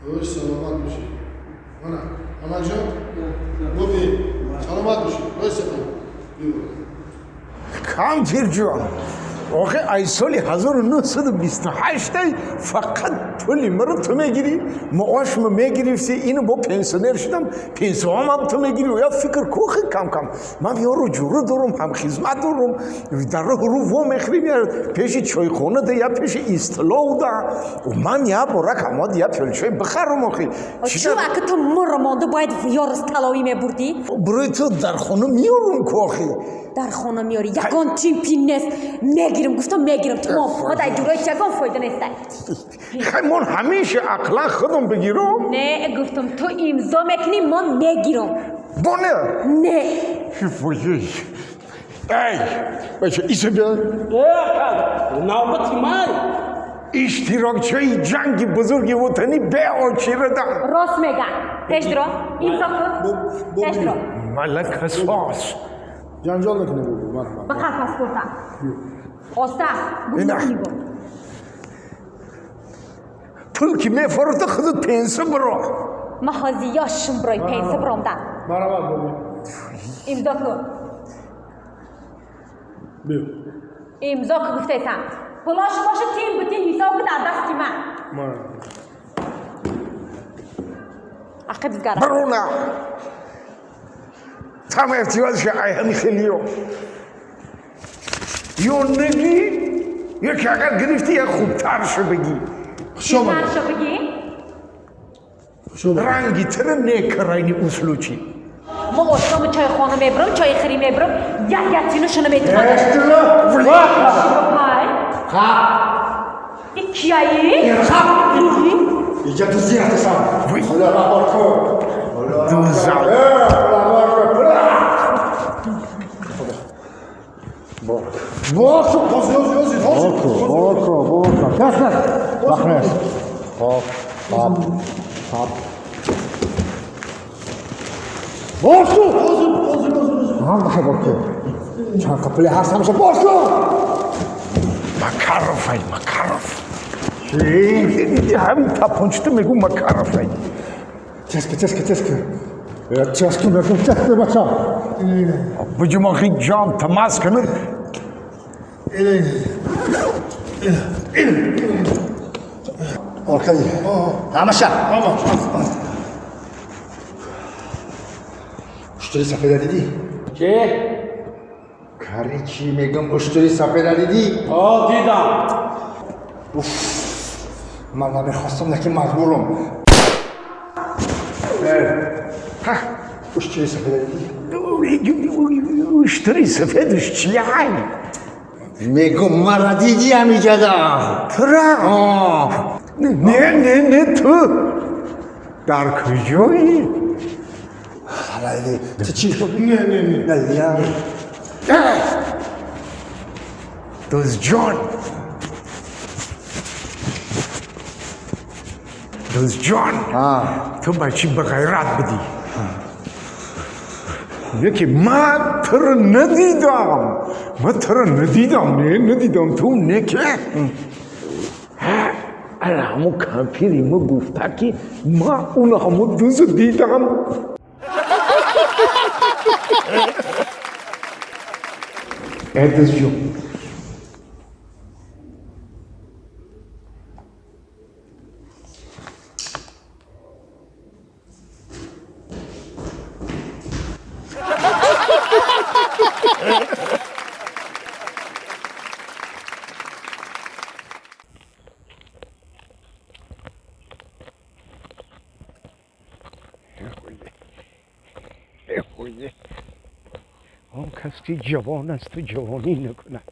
Саломат бошед. Мана, Амакҷон, Боби, саломат бошед. Рӯи сафед. Кампирҷон, охе ай соли 1928 фақат пули маро ту мегирӣ, маошма мегирифтӣ, ину бо пенсионер шудам, пенсиямам ту мегирӣ. Я фикр кухи кам-кам. Ман ёру ҷуру дорум, ҳамхизмат дорум, дар роҳ рӯ во мехӯрем, я пеши чойхона да, я пеши истилов да. Ман я бора камод, я пёлчой бихарум охи. Чӯ ака ту мурро монда бояд ёру столовый мебурдӣ? Барои ту дар хона меёрум ку охи. Дар хона меёрӣ, ягон чимпи нест. Мегирам, гуфтам мегирам, тамом. Ма дар ҷурои ягон фоида нест. Хай, мон ҳамеша ақлан худам бигирам. Не, гуфтам, ту имзо мекунӣ, мо мегирам. Боне? Не. Эй, бача, исо бия. Навбати май. Иштирокчиҳои ҷанги бузурги ватанӣ беочирадан. Рост мега. Пеш диро, имзо кун. Пеш диро. Малакасос. Ҷанҷол накунед, Боби. Марҳамат. Бақар паспорта. Оста, Ина. Пул ки мефурӯхта, худат пенсия биро. Ма ҳози ёшум бирой пенсия биромда. Марҳамат, Боби. Имзо кун. Биё. Имзо ку гуфтесам. Пулош боша тин бутин ҳисоб ку дар дасти ман. Марҳамат. Ақиб згара. Бируна. Там эҳтиёҷ ай ҳами хелиё. Ё нагӣ, ё ки агар гирифтӣ, я хубтаршо бигӣ. Хуш омадед. Шо бигӣ? Хуш омадед. Ранги тира некарайни услучи. Мо ошому чойхона мебурам, чойхӯрӣ мебурам, як ятинушона метавонам. Ҳай. И кияи? اینجا تو زیر هستم. خدا رحمت کن. Дуза. Боку. Ҳозир, ҳозир, ҳозир, ҳозир. Боку, боку. Кас кас. Бахнес. Хоп, хоп, хоп. Боку. Ҳозир, ҳозир, ҳозир, ҳозир. Ҳам бахе боку. Чанд қапли ҳаст ҳамеша боку. Макаров ай, Макаров. Ҳамин тапончита мегӯ Макаров ай. Ческа, ческа, ческа. Ческа мегӯм, ческа бача. Буҷумохи ҷон тамас кунад. Аркадий. Ҳамаша. Ҳама. Уштури сафеда дидӣ? Чӣ? Кари чӣ мегӯм, уштури сафеда дидӣ? О, дидам. Ман намехостам, лекин маҷбурам. Уштури сафеда дидӣ? Уштури сафедаш чияй? Мегӯм, мара дидӣ ҳамиҷада? Тура? Не, не, не, ту дар куҷоӣ? Надидӣ? Ту чӣ? Не, не, не. Надидӣ? Дӯстҷон, дӯстҷон, ту бачи бағайрат будӣ, яке ман туро надидам, ман туро надидам, не, надидам. Ту неке ана ҳамон кампири ма гуфта, ки ман уна ҳамон дузу дидам. Э, дӯстҷон. Он кас ки ҷавон аст, ҷавонӣ накунад,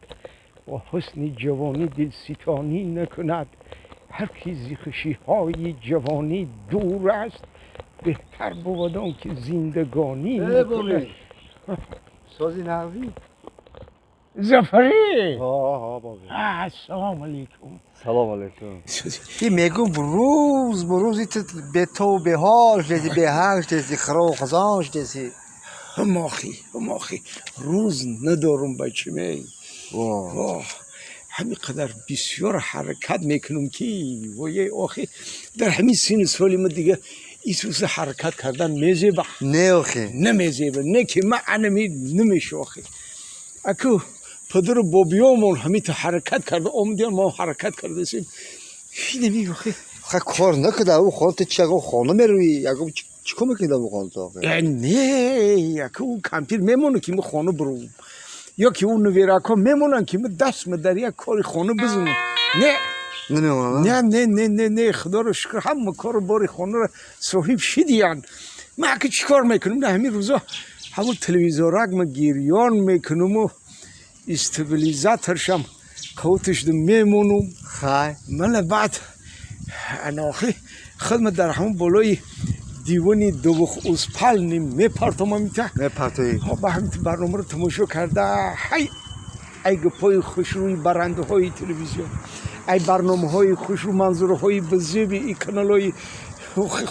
бо ҳусни ҷавонӣ дилситонӣ накунад, ҳар ки зи хушиҳои ҷавонӣ дур аст, беҳтар бувад он ки зиндагонӣ накунад. Сози нағзӣ? Зафарӣ. Ҳо, боби. Ассалому алайкум. Салом алайкум. Ки мегӯм, рӯз ба рӯзи ту бетову беҳол шудеси, беҳанг шудеси, хиров хазон шудеси. Ҳамохи, ҳамохи, рӯз надорум, бачимей. Воҳ, Ҳамин қадар бисёр ҳаракат мекунам, ки вое, охи, дар ҳамин сину соли ма дига исуса ҳаракат кардан мезеба. Не, охи. Намезеба, не ки ма анами намеша, охи. Аку падару бобиёмон ҳамин ҳаракат карда омадиан, мо ҳаракат кардасем. Инами, охи. Ха, кор накарда ӯ хона, ту чи ягон хона мерӯӣ, ягон чӣ кор мекунӣ дар ӯ хона ту, охи? Не, аку ӯ кампир мемонад, ки мо хона бурум, ё ки ӯ нуверакҳо мемонанд, ки мо даст ма дар як кори хона бизанам. Не. Намемонад? Не, не, не, не, не, худоро шукр, ҳама кору бори хонаро соҳиб шидиянд. Ман аки чӣ кор мекунам? На, ҳамин рӯзо ҳамун телевизорак ма гирён мекунуму стабилизаторшам қавтишду мемонум. Хай. Мана баъд анохи худма дар ҳамун болои дивани двухспальный мепартомам ита. Мепартоӣ. Ба ҳамин барномаро тамошо карда, ҳай, ай гапҳои хушрӯи барандаҳои телевизион, ай барномаҳои хушрӯ, манзураҳои базеби и каналҳои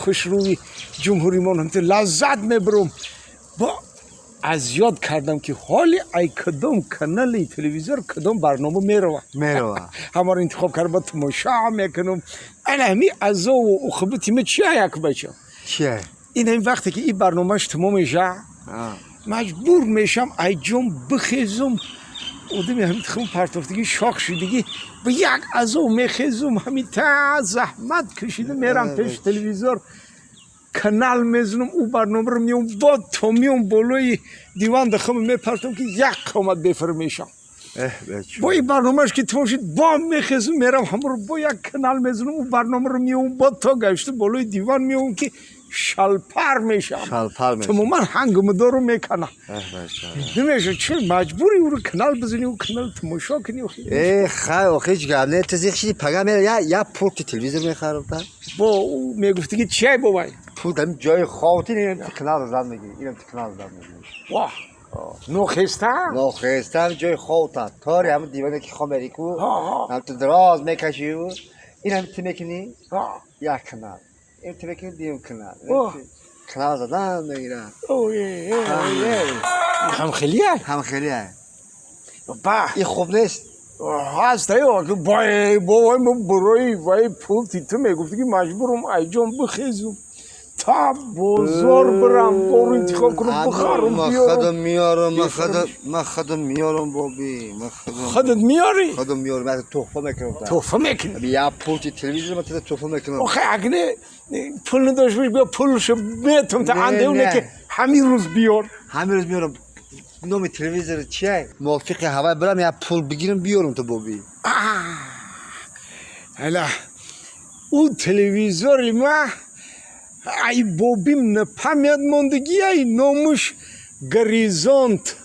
хушрӯи ҷумҳуримон ҳамта лаззат мебарам. Бо аз ёд кардам, ки ҳоли ай кадом канали телевизор кадом барнома мерава. Мерава. Ҳамаро интихоб карда, ба тамошо мекунам. Ана ҳами азову уқубати ма чия, як бача? Чия? Ин ҳамин вақте ки ин барномааш тамом меша, маҷбур мешам айҷон бихезум. Одами ҳамин тухм партофтагӣ, шох шудагӣ, ба як азов мехезум, ҳамин та заҳмат кашида мерам пеши телевизор, канал мезанам, ӯ барномаро меом, бо то меом болои диван дахама мепартам, ки як қомат бефар мешам. Бо ин барномааш ки тамом шуд, бо мехезум, мерам, ҳамаро бо як канал мезанам, ӯ барномаро меом, бо то гашта болои диван меом, ки шалпар мешам. Шалпар мешам. Тамоман ҳангомадору мекана. Намеша, чӣ маҷбури ӯро канал бизани, ӯ канал тамошо кунӣ. Э, хай, охи, ҳеҷ гап не, ту зиқ шиди, пага мера я пулти телевизор мехарам та. Бо ӯ мегуфтиги чиай бобай? Пулт ҳамин ҷои ховти, инам ти канал зад мегири, инам ти канал зад мегири. Ваҳ, нохеста. Нохеста, ҳамин ҷои ховта тори ҳамин диване ки хоб мери ку, ҳам ту дароз мекашиву ин ҳам ту мекунӣ як канал, ин ту мекунӣ дуюм канал, канал задан мегирад. Ҳамхелия. Ҳамхелия. Ба. Ин хуб нест? Ҳаст, бой, бобой, мо барои вай пулти ту мегуфти, ки маҷбурам айҷон бихезум, та бозор бирам, дору интихоб кунам, бихарам, биёрам. Худам миёрам, ман худам, ман худам миёрам, боби, ман худам. Худат миёрӣ? Худам миёрам, ман туҳфа мекунам. Туҳфа мекунӣ? Я пулти телевизор ман туҳфа мекунам. Охе, агне пул надошт бош, биё пулшо метум та андеуне, ки ҳамин рӯз биёр. Ҳамин рӯз миёрам. Номи телевизор чия? Мувофиқи ҳавай бирам, я пул бигирам, биёрам ту, боби. Ҳала ӯ телевизори ма ай бобим напамяд мондагӣ, ай номуш Горизонт.